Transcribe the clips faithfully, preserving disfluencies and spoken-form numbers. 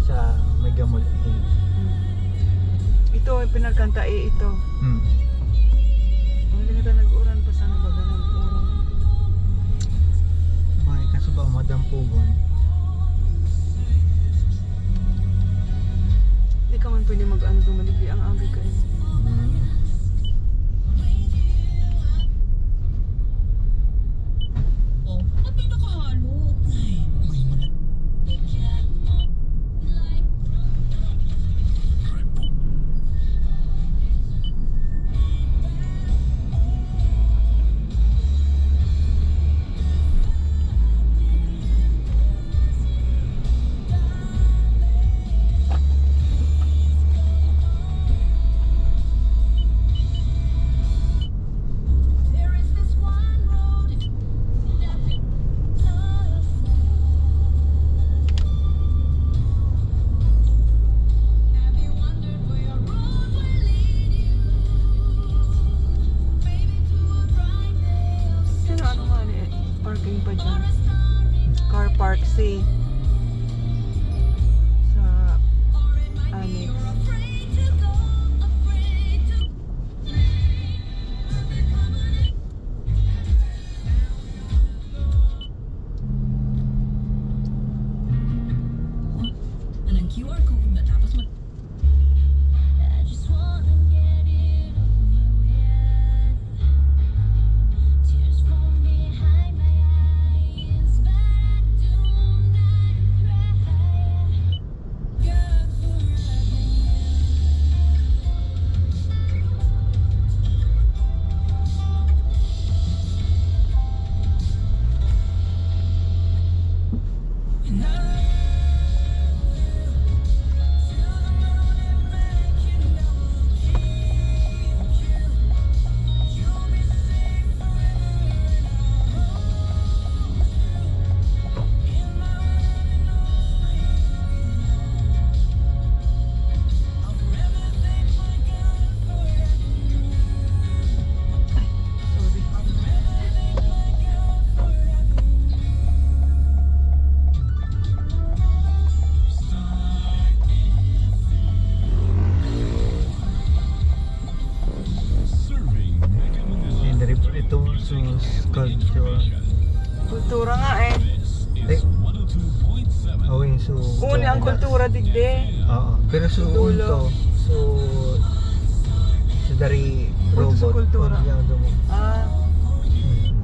Sa may gamol, eh. Hmm. Ito, yung pinagkanta, eh, ito. Hmm. Ang lingatan, nag-uran pa sana baga, nag-uran. Bay, kaso ba madampugon? Di ka man pwede mag-ano, dumaligdi ang agi kayo. Hmm. Oh, ba't may nakahalo? Ay, may mga... Pero ano nga ni, parking pa dyan. Car park si sa annex. Anong Q R code matapos mag- I just wanna get it over with. Tears form behind my eyes, but I do not cry. Ito, ito, sus, culture. Kultura nga eh. Eh, oh, yung su... Kung ano ang kultura digdi. Oo, pero su Dulo. Unto, su... Su dari Unto su robot. Kultura. Unto yung dumo. Ah, Hmm.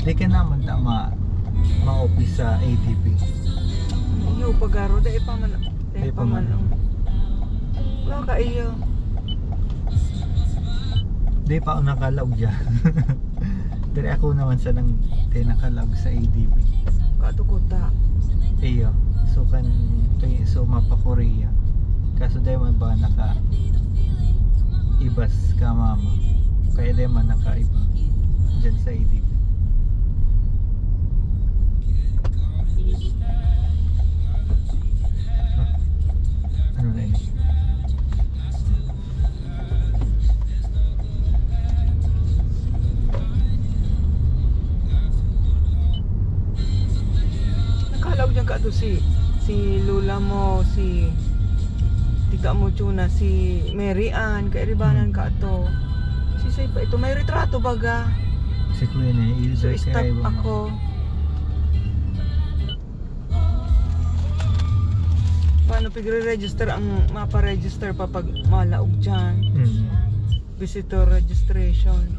Di ka naman ta ma maopis sa A D B. iyo pagaro, dai pa man, dai Dai pa pa man. man. Oh. Baka iyo. Di pa ako nakalaog dyan. Dari ako naman sa nang di nakalaog sa A D B. Katukuta. Iyo. So kan, kay, so mapa Korea. Kaso dai man ba naka ibas ka mama. Kaya dai man nakaiba dyan sa A D B. Ah, ano na ini? Nakalaog dyan ka to si, si Lola mo, si Tita mo, Chuna, si Mary Ann, kairibanan ka to. Si Say pa ito, may retrato baga. Si Kuya na yung So, ilagay stop kaya iba mo. Ako. Paano pigre-register ang mapa-register pa pag malaog dyan? Mm. Visitor registration.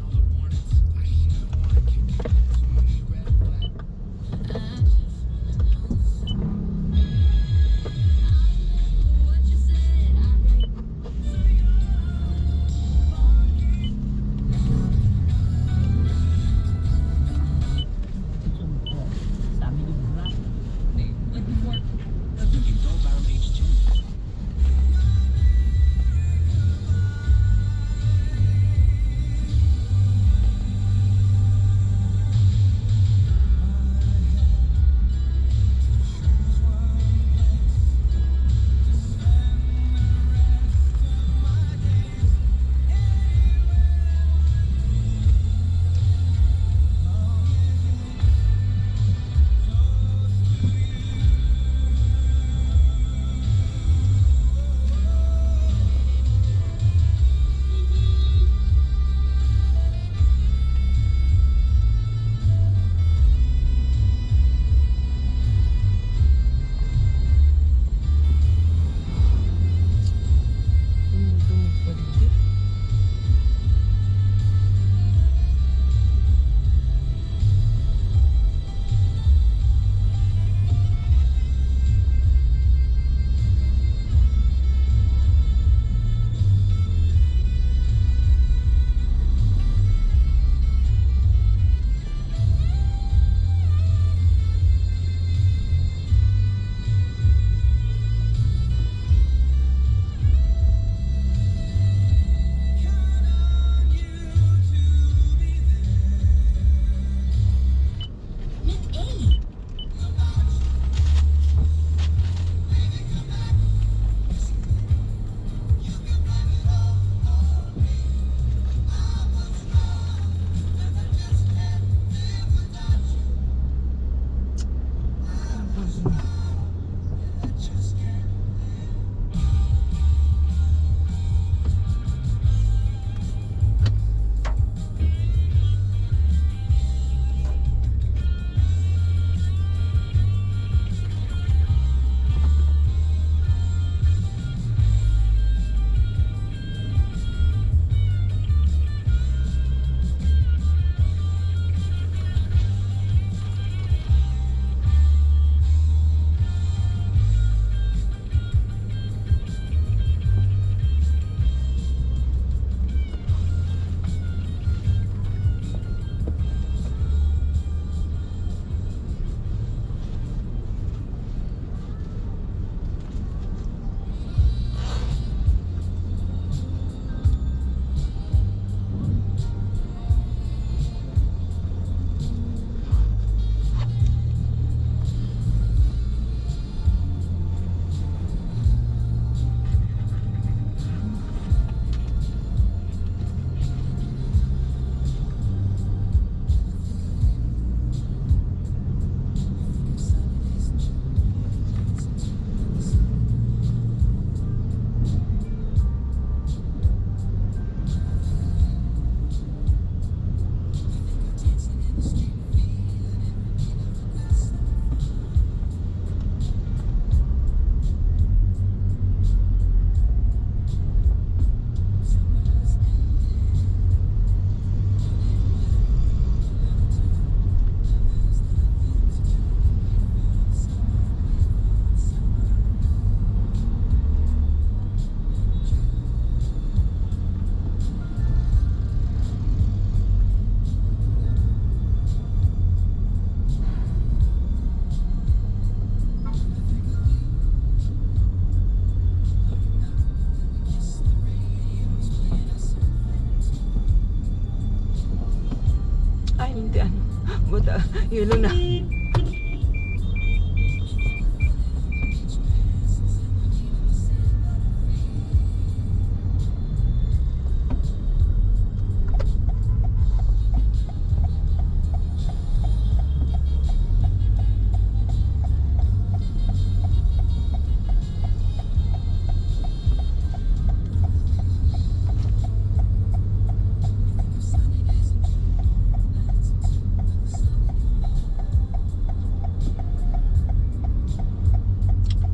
Yelo na.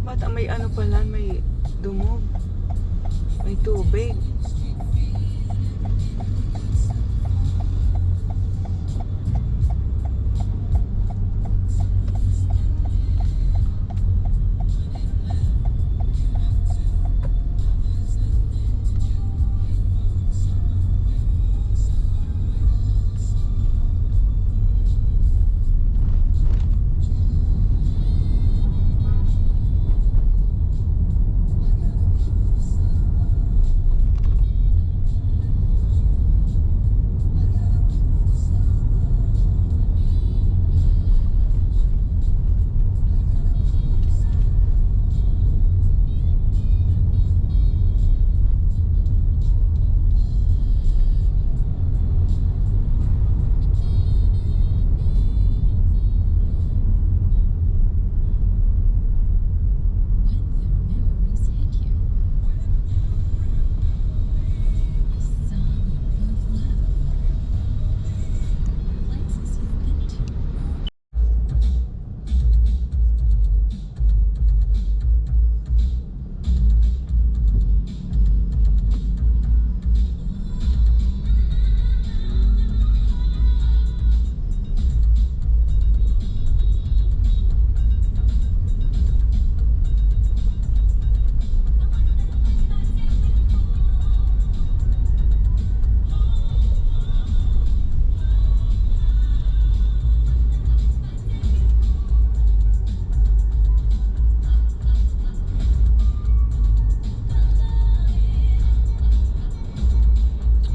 Bata, may ano pala, may dungog. May tubig.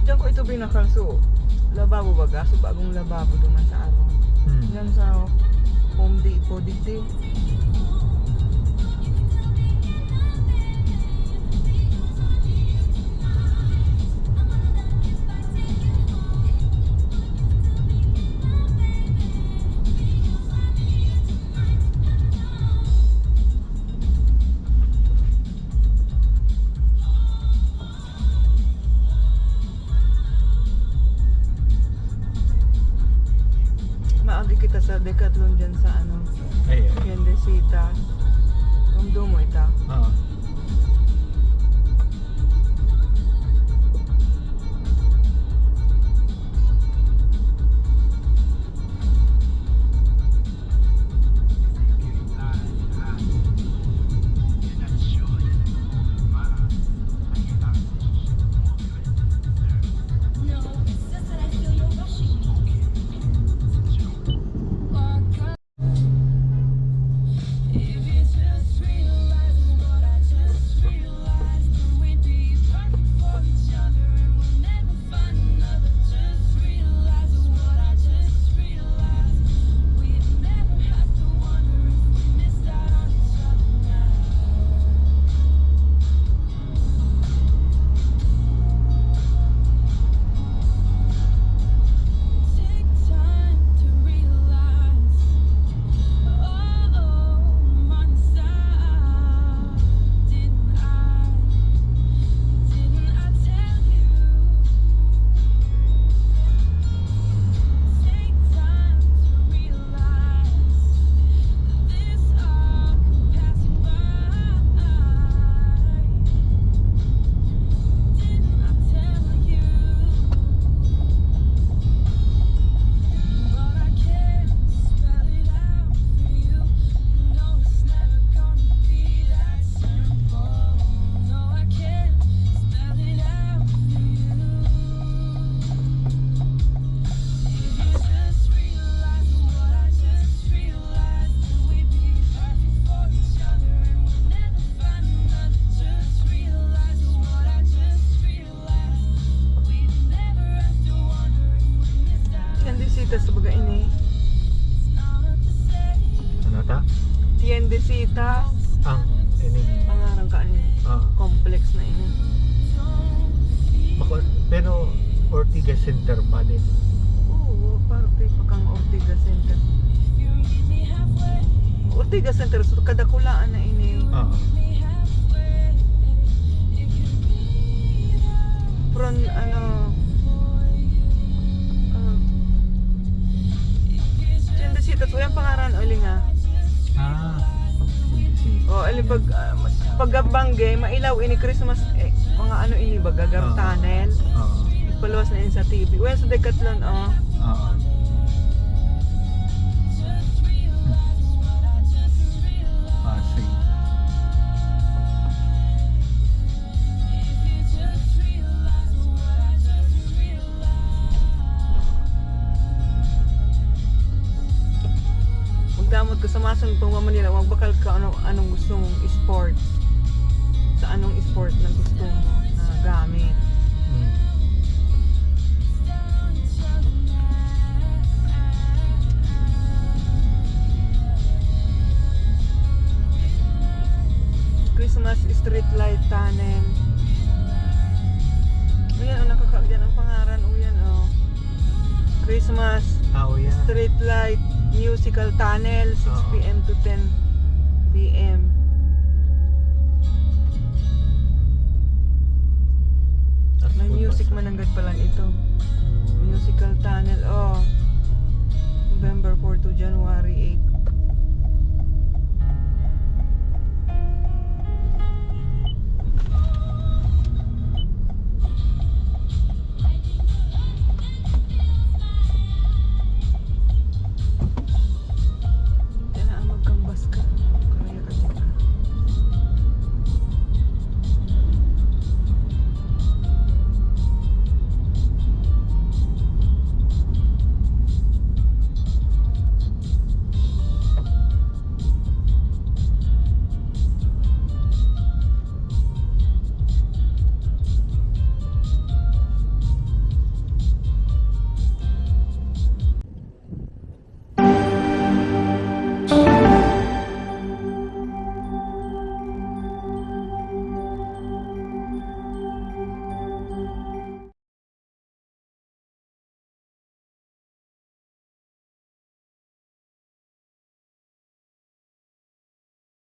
Diyan ko ito binakal. So, lababo baga? So, bagong lababo duman sa araw. Hmm. Diyan sa Home Depot, digdi. Maagi kita sa Decathlon dyan sa ano, Ay, ay. Tiendesita. Ramdam mo ita? Oo. Sita. Ang ining Pangaran ka ano? Ah. Complex na ini. Bako, pero Ortigas Center pa din. Oo, parte pa kang Ortigas Center. Ortigas Center, so kadakulaan na ini. Ah. From ano, ah, Tienda Sita, so yung pangaran o linga. Ah. Si O, ali pag, ah, pagkabangge, mailaw ini Christmas, eh, mga ano ini, baga, gar Ah. tunnel. Oo. Paluwas na yun sa T V. Uyan sa Decathlon, oh. Oo. Pasig. Magdamot ka sa masang pang Manila, magbakal ka ano, anong gusto mong sport. Sa anong sport na gusto mo na gamit. Mm. Christmas street light tunnel. Uyan, oh, nakakaagyan ang pangaran. Uyan, oh. Christmas Ah, oh, yeah. street light musical tunnel, six p.m. to ten p.m. As May full music bus. mananggad pala ito. Musical tunnel, oh. November four to January